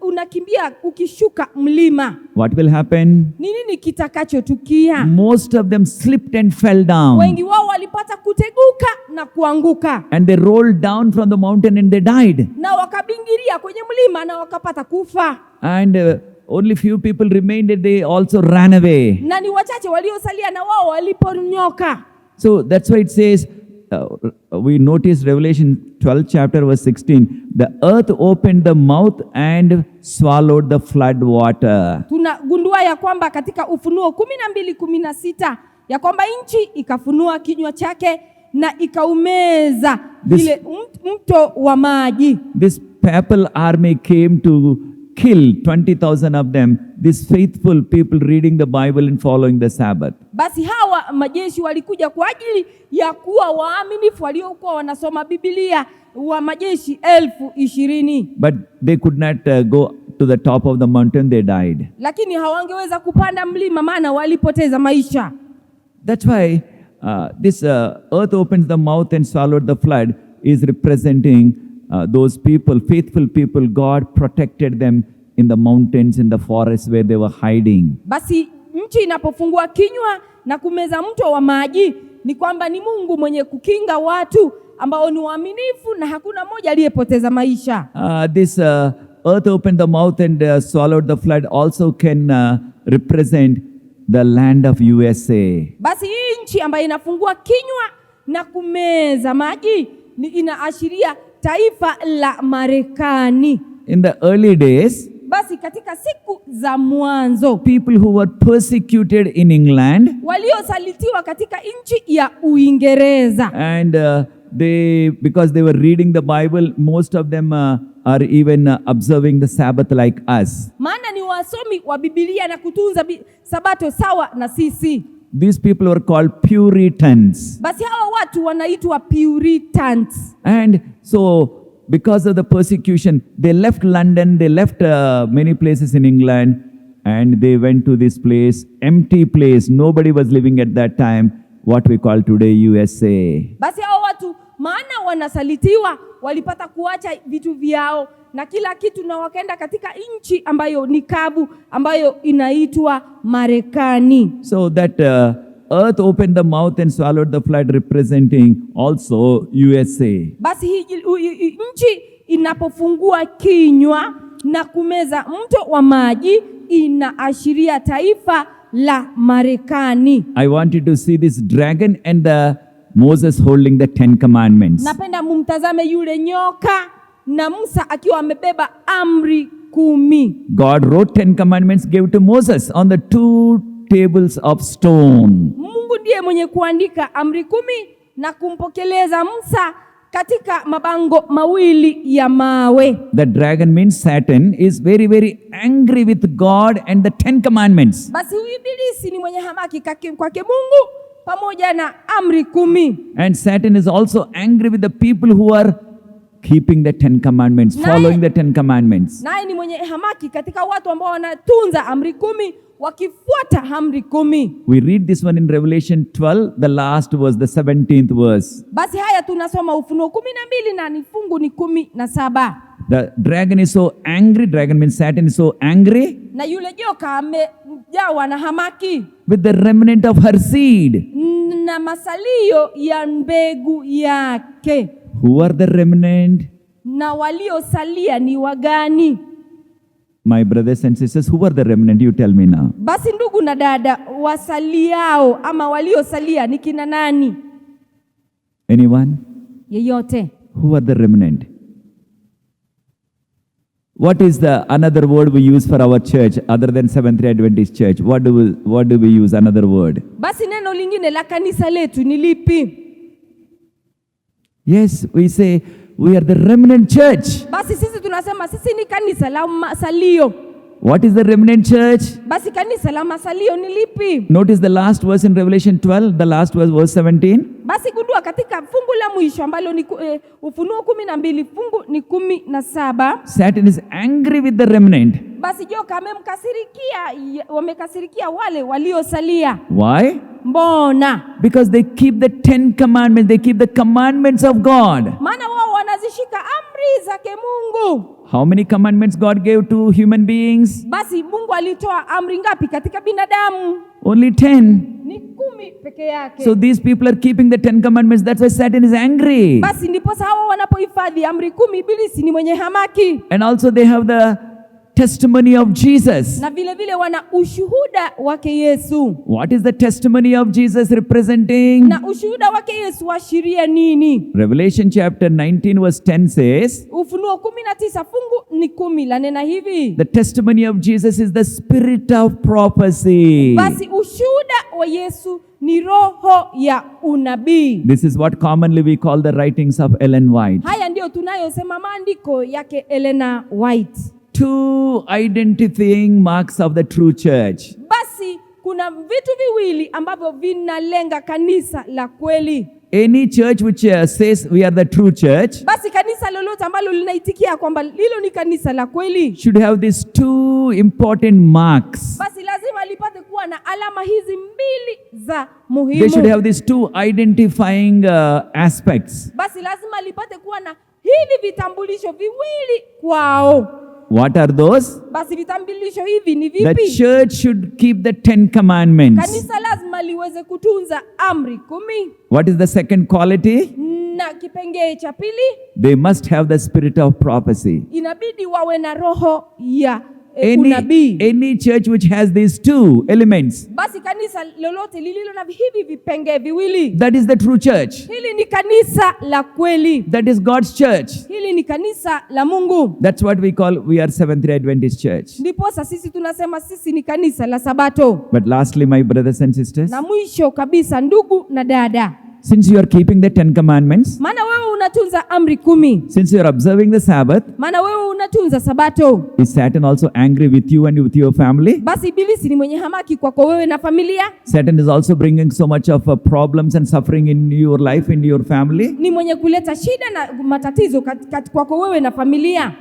unakimbia ukishuka mlima, what will happen? Ni nini kitakachotukia? Most of them slipped and fell down. Wengi wao walipata kuteguka na kuanguka, And they rolled down from the mountain and they died. Na wakabingiria kwenye mlima na wakapata kufa. And only few people remained and they also ran away. Na ni wachache waliosalia na wao waliponyoka. So that's why it says, we notice Revelation 12 chapter verse 16, the earth opened the mouth and swallowed the flood water. Tunagundua ya kwamba katika Ufunuo 12:16 ya kwamba nchi ikafunua kinywa chake na ikaumeza ile mto wa maji. This papal army came to kill 20,000 of them, these faithful people reading the Bible and following the Sabbath. Basi hawa majeshi walikuja kwa ajili ya kuwa waaminifu waliokuwa wanasoma Biblia wa majeshi 20,000. But they could not go to the top of the mountain, they died. Lakini hawangeweza kupanda mlima maana walipoteza maisha. That's why this earth opens the mouth and swallowed the flood is representing those people, faithful people. God protected them in the mountains, in the forest where they were hiding. Basi nchi inapofungua kinywa na kumeza mto wa maji ni kwamba ni Mungu mwenye kukinga watu ambao ni waaminifu na hakuna mmoja aliyepoteza maisha. This earth opened the mouth and swallowed the flood also can represent the land of USA. Basi hii nchi ambayo inafungua kinywa na kumeza maji ni inaashiria taifa la Marekani. In the early days, Basi katika siku za mwanzo, people who were persecuted in England waliosalitiwa katika nchi ya Uingereza and they because they were reading the Bible, most of them are even observing the Sabbath like us. Maana ni wasomi wa Biblia na kutunza sabato sawa na sisi. These people were called Puritans. Basi hawa watu wanaitwa Puritans. And so because of the persecution, they left London, they left many places in England, and they went to this place, empty place. Nobody was living at that time, what we call today USA. Basi hao watu maana wanasalitiwa, walipata kuacha vitu vyao na kila kitu na wakaenda katika nchi ambayo ni kavu ambayo inaitwa Marekani. So that earth opened the mouth and swallowed the flood, representing also USA. Basi hii nchi inapofungua kinywa na kumeza mto wa maji inaashiria taifa la Marekani. I want you to see this dragon and the Moses holding the Ten Commandments. Napenda mumtazame yule nyoka na Musa akiwa amebeba amri 10. God wrote 10 Commandments, gave to Moses on the two tables of stone. Mungu ndiye mwenye kuandika amri 10 na kumpokeleza Musa katika mabango mawili ya mawe. The dragon means Satan is very, very angry with God and the 10 Commandments. Basi huyu ibilisi ni mwenye hamaki kwake Mungu pamoja na amri 10. And Satan is also angry with the people who are keeping the 10 Commandments, following the 10 Commandments. Naye ni mwenye hamaki katika watu ambao wanatunza amri 10, wakifuata amri 10. We read this one in Revelation 12, the last verse, the 17th verse. Basi haya tunasoma Ufunuo 12 na ni fungu ni 17. The dragon is so angry, dragon means Satan is so angry Na yule joka amejawa na hamaki with the remnant of her seed. Na masalio ya mbegu yake. Who are the remnant? Na waliosalia ni wagani? My brothers and sisters, who are the remnant? You tell me now. Basi ndugu na dada, wasaliao ama waliosalia ni kina nani? Anyone? Yeyote. Who are the remnant? What is the another word we use for our church other than Seventh-day Adventist Church? What do we use another word? Basi neno lingine la kanisa letu ni lipi? Yes, we say we are the remnant church. Basi sisi tunasema sisi ni kanisa la masalio. What is the remnant church? Basi kanisa la masalio ni lipi? Notice the last verse in Revelation 12, the last verse, verse 17. Basi gundua katika fungu la mwisho ambalo ni Ufunuo 12 fungu ni 17. Satan is angry with the remnant. Basi joka wamekasirikia wale waliosalia. Why? Mbona? Because they keep the 10 Commandments, they keep the commandments of God. Maana wao wanazishika amri zake Mungu. How many commandments God gave to human beings? Basi Mungu alitoa amri ngapi katika binadamu? Only 10. Ni 10 peke yake. So these people are keeping the 10 Commandments. That's why Satan is angry. Basi ndiposa hawa wanapohifadhi amri 10, ibilisi ni mwenye hamaki. And also they have the testimony of Jesus. Na vile vile wana ushuhuda wake Yesu. What is the testimony of Jesus representing? Na ushuhuda wake Yesu washiria nini? Revelation chapter 19 verse 10 says, Ufunuo 19 fungu ni 10 lanena hivi. the testimony of Jesus is the spirit of prophecy. Basi ushuhuda wa Yesu ni roho ya unabii. This is what commonly we call the writings of Ellen White. Haya ndiyo tunayosema maandiko yake Elena White. Two identifying marks of the true church. Basi kuna vitu viwili ambavyo vinalenga kanisa la kweli. Any church which says we are the true church Basi kanisa lolote ambalo linaitikia kwamba lilo ni kanisa la kweli, should have these two important marks. Basi lazima lipate kuwa na alama hizi mbili za They should muhimu. Have these two identifying aspects. Basi lazima lipate kuwa na hivi vitambulisho viwili kwao. What are those? Basi vitambulisho hivi ni The vipi? Church should keep the 10 Commandments. Kanisa lazima liweze kutunza amri 10. What is the second quality? Na kipengee cha pili, They must have the spirit of prophecy. Inabidi wawe na roho ya unabii. Any church which has these two elements, Basi kanisa lolote lililo na hivi vipengee viwili, that is the true church. Hili ni kanisa la kweli, That is God's church. Hili ni kanisa la Mungu. That's what we call we are Seventh day Adventist Church. Ndiposa sisi tunasema sisi ni kanisa la Sabato. But lastly, my brothers and sisters, Na mwisho kabisa, ndugu na dada, since you are keeping the 10 Commandments, maana wewe unatunza amri 10, since you are observing the Sabbath, maana wewe unatunza Sabato, is Satan also angry with you and with your family? Basi ibilisi ni mwenye hamaki kwako wewe na familia. Satan is also bringing so much of problems and suffering in your life, in your family. Ni mwenye kuleta shida na matatizo kwako wewe na familia.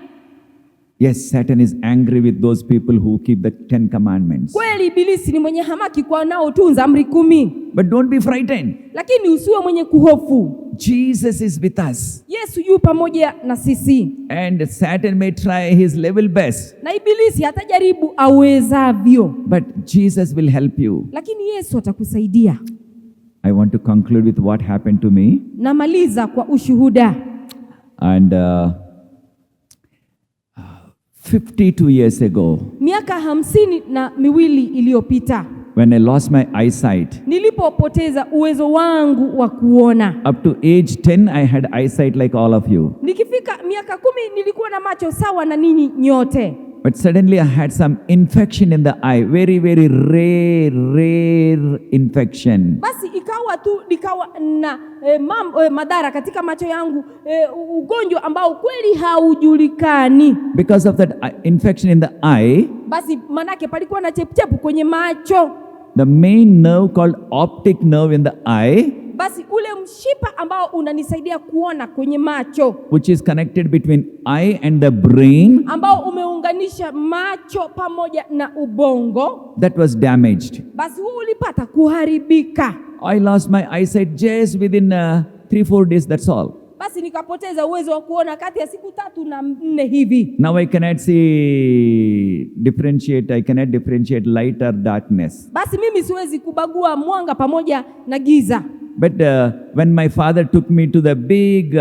Yes, Satan is angry with those people who keep the 10 Commandments. Kweli ibilisi ni mwenye hamaki kwa wanaotunza amri 10, But don't be frightened. Lakini usiwe mwenye kuhofu. Jesus is with us. Yesu yu pamoja na sisi. And Satan may try his level best, Na ibilisi atajaribu awezavyo, but Jesus will help you. Lakini Yesu atakusaidia. I want to conclude with what happened to me. Namaliza kwa ushuhuda. And 52 years ago, Miaka 52 iliyopita, When I lost my eyesight. Nilipopoteza uwezo wangu wa kuona. Up to age 10, I had eyesight like all of you. Nikifika miaka 10 nilikuwa na macho sawa na ninyi nyote. But suddenly I had some infection in the eye, very, very rare, rare infection. Basi ikawa tu nikawa na madhara katika macho yangu, ugonjwa ambao kweli haujulikani. Because of that infection in the eye, Basi manake palikuwa na chepuchepu kwenye macho. The main nerve called optic nerve in the eye, Basi ule mshipa ambao unanisaidia kuona kwenye macho, which is connected between eye and the brain, ambao umeunganisha macho pamoja na ubongo, that was damaged. Basi huu ulipata kuharibika. I lost my eyesight just within 3, 4 days, that's all. Basi nikapoteza uwezo wa kuona kati ya siku 3 na 4 hivi. Now I cannot see, differentiate, I cannot differentiate light or darkness. Basi mimi siwezi kubagua mwanga pamoja na giza. But when my father took me to the big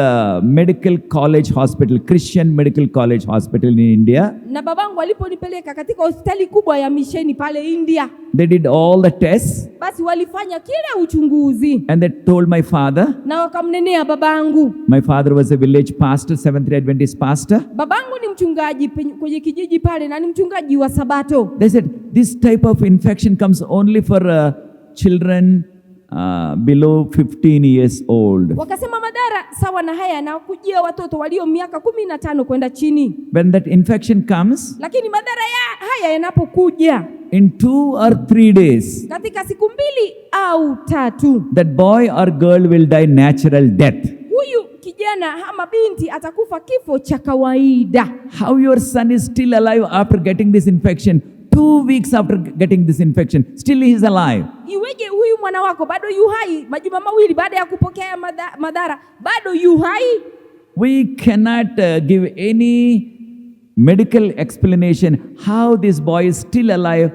medical college hospital, Christian Medical College Hospital in India, Na babangu aliponipeleka katika hospitali kubwa ya misheni pale India, they did all the tests basi walifanya kila uchunguzi and they told my father. Na wakamnenea babangu. My father was a village pastor, Seventh day Adventist pastor. Babangu ni mchungaji kwenye kijiji pale na ni mchungaji wa Sabato. They said this type of infection comes only for children below 15 years old. Wakasema madhara sawa na haya yanakujia watoto walio miaka 15 kwenda chini. When that infection comes, Lakini madhara ya haya yanapokuja, in 2 or 3 days, katika siku 2 au 3, that boy or girl will die natural death. Huyu kijana ama binti atakufa kifo cha kawaida. How your son is still alive after getting this infection? 2 weeks after getting this infection, still he is alive. Iweje huyu mwana wako bado yu hai majuma 2 baada ya kupokea madhara, bado yu hai? We cannot give any medical explanation how this boy is still alive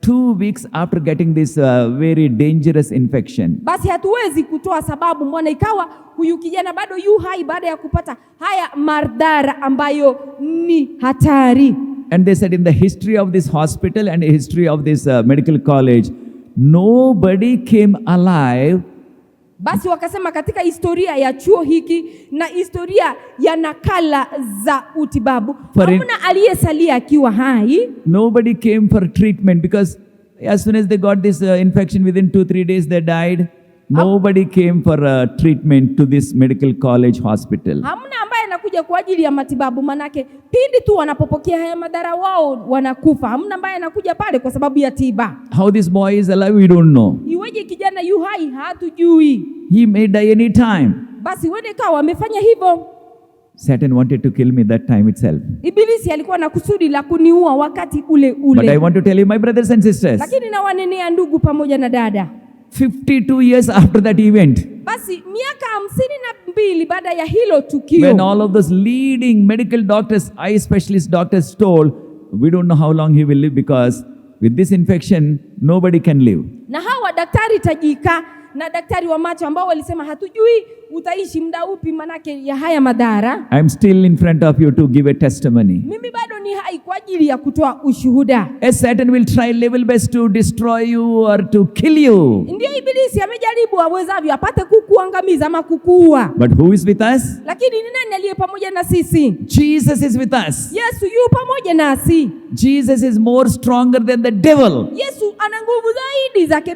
2 weeks after getting this very dangerous infection. Basi hatuwezi kutoa sababu mbona ikawa huyu kijana bado yu hai baada ya kupata haya madhara ambayo ni hatari. And they said in the history of this hospital and history of this medical college, nobody came alive Basi wakasema katika historia ya chuo hiki na historia ya nakala za utibabu, hamna aliyesalia akiwa hai. Nobody came for treatment because as soon as they got this infection, within 2, 3 days they died. Nobody came for treatment to this medical college hospital. Hamna ambaye anakuja kwa ajili ya matibabu, manake pindi tu wanapopokea haya madhara wao wanakufa. Hamna ambaye anakuja pale kwa sababu ya tiba. How this boy is alive, we don't know. Iweje kijana yu hai, hatujui. He may die any time. Basi huenda ikawa amefanya hivyo. Satan wanted to kill me that time itself. Ibilisi alikuwa na kusudi la kuniua wakati ule But I ule, want to tell you, my brothers and sisters, lakini nawanenea ndugu pamoja na dada, 52 years after that event, basi miaka 52 baada ya hilo tukio, when all of those leading medical doctors, eye specialist doctors told, we don't know how long he will live because with this infection, nobody can live. Na hawa daktari tajika na daktari wa macho ambao walisema hatujui utaishi muda upi manake ya haya madhara, I am still in front of you to give a testimony. Mimi bado ni hai kwa ajili ya kutoa ushuhuda. As Satan will try level best to destroy you or to kill you. Ndio ibilisi amejaribu awezavyo apate kukuangamiza ama kukuua, But who is with us? Lakini ni nani aliye pamoja na sisi? Jesus is with us. Yesu yu pamoja nasi. Jesus is more stronger than the devil. Yesu ana nguvu zaidi zake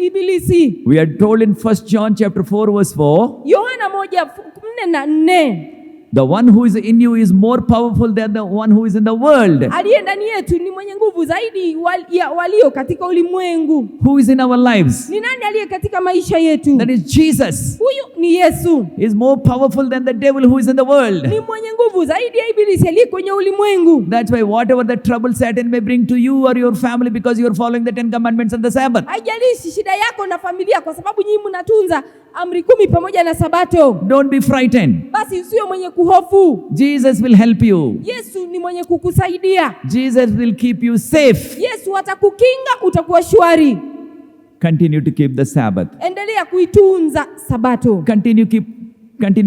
ibilisi. We are told in 1 John chapter 4 verse 4, Yohana 1:4 na 4, the one who is in you is more powerful than the one who is in the world. Aliye ndani yetu ni mwenye nguvu zaidi ya walio katika ulimwengu. Who is in our lives? Ni nani aliye katika maisha yetu? That is Jesus. Huyu ni Yesu. He is more powerful than the devil who is in the world. Ni mwenye nguvu zaidi ya ibilisi aliye kwenye ulimwengu. That's why whatever the trouble Satan may bring to you or your family because you are following the Ten Commandments and the Sabbath, Haijalishi shida yako na familia, kwa sababu nyinyi mnatunza amri 10 pamoja na Sabato. don't be frightened. Basi usiwe mwenye kuhofu. Jesus will help you. Yesu ni mwenye kukusaidia. Jesus will keep you safe. Yesu atakukinga, utakuwa shwari. Continue to keep the Sabbath. Endelea kuitunza Sabato. Continue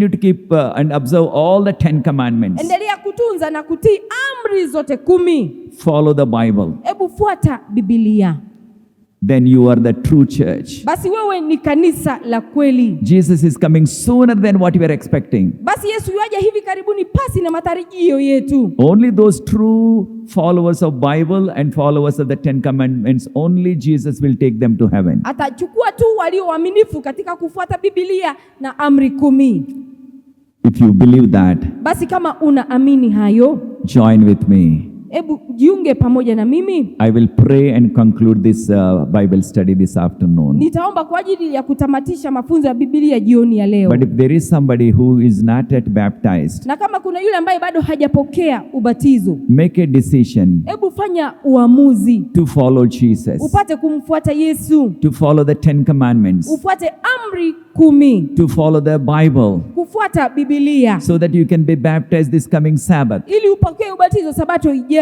to keep and observe all the Ten Commandments. Endelea kutunza na kutii amri zote 10. Follow the Bible. Hebu fuata Biblia. Then you are the true church. Basi wewe ni kanisa la kweli. Jesus is coming sooner than what we are expecting. Basi Yesu yuaja hivi karibuni pasi na matarajio yetu. Only those true followers of Bible and followers of the Ten Commandments, only Jesus will take them to heaven. Atachukua tu walio waaminifu katika kufuata Biblia na amri 10. If you believe that, Basi kama unaamini hayo, join with me. Hebu jiunge pamoja na mimi. I will pray and conclude this Bible study this afternoon. Nitaomba kwa ajili ya kutamatisha mafunzo ya Biblia jioni ya leo. But if there is somebody who is not yet baptized, Na kama kuna yule ambaye bado hajapokea ubatizo, make a decision hebu fanya uamuzi to follow Jesus, upate kumfuata Yesu, to follow the Ten Commandments, ufuate amri 10, to follow the Bible, kufuata Biblia so that you can be baptized this coming Sabbath. Ili upokee ubatizo sabato ijayo.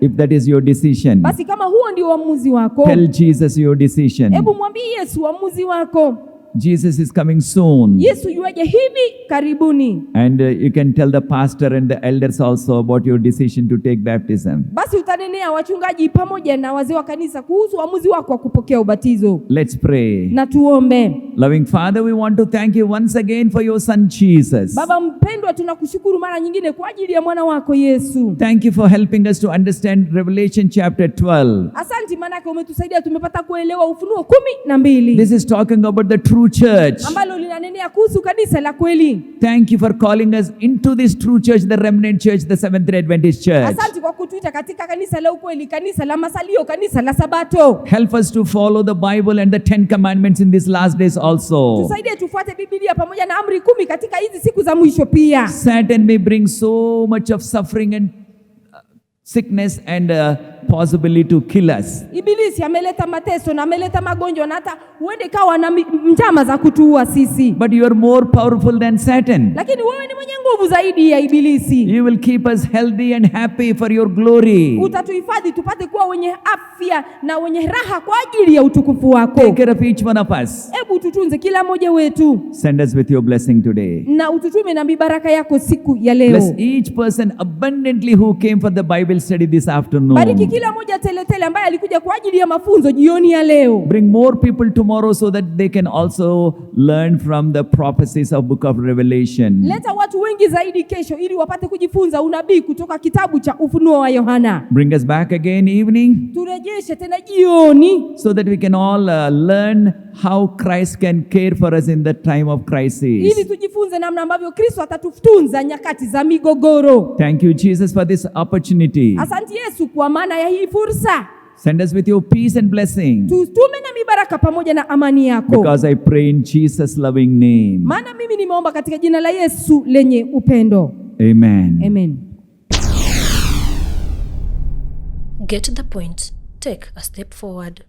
If that is your decision, Basi kama huo ndio uamuzi wako, tell Jesus your decision. Hebu mwambie Yesu uamuzi wako. Jesus is coming soon. Yesu yuaja hivi karibuni. And you can tell the pastor and the elders also about your decision to take baptism. Basi utanenea wachungaji pamoja na wazee wa kanisa kuhusu uamuzi wako wa kupokea ubatizo. Let's pray. Na tuombe. Loving Father, we want to thank you once again for your son Jesus. Baba mpendwa, tunakushukuru mara nyingine kwa ajili ya mwana wako Yesu. Thank you for helping us to understand Revelation chapter 12. Asante maanake umetusaidia, tumepata kuelewa Ufunuo 12 This is talking about the true church. Ambalo linanenea kuhusu kanisa la kweli. Thank you for calling us into this true church, the remnant church, the Seventh-day Adventist Church. Asante kwa kutuita katika kanisa la ukweli, kanisa la masalio, kanisa la Sabato. Help us to follow the Bible and the Ten Commandments in these last days also. Tusaidie tufuate Biblia pamoja na amri 10 katika hizi siku za mwisho pia. Satan may bring so much of suffering and sickness and possibly to kill us. Ibilisi ameleta mateso na ameleta magonjwa na hata huende kawa na njama za kutuua sisi. But you are more powerful than Satan. Lakini wewe ni mwenye nguvu zaidi ya ibilisi. You will keep us healthy and happy for your glory. Utatuhifadhi tupate kuwa wenye afya na wenye raha kwa ajili ya utukufu wako. Take care of each one of us. Hebu tutunze kila mmoja wetu. Send us with your blessing today. Na ututume na mibaraka yako siku ya leo. Bless each person abundantly who came for the Bible study this afternoon. Bariki kila mmoja teletele ambaye alikuja kwa ajili ya mafunzo jioni ya leo. Bring more people tomorrow so that they can also learn from the prophecies of Book of Revelation. Leta watu wengi zaidi kesho ili wapate kujifunza unabii kutoka kitabu cha Ufunuo wa Yohana. Bring us back again evening Turejeshe tena jioni so that we can all learn how Christ can care for us in the time of crisis. Ili tujifunze namna ambavyo Kristo atatutunza nyakati za migogoro. Thank you, Jesus, for this opportunity. Asante Yesu kwa maana ya hii fursa. Send us with your peace and blessing. Tutume na mibaraka pamoja na amani yako. Because I pray in Jesus' loving name. Maana mimi nimeomba katika jina la Yesu lenye upendo. Amen. Amen. Get the point. Take a step forward.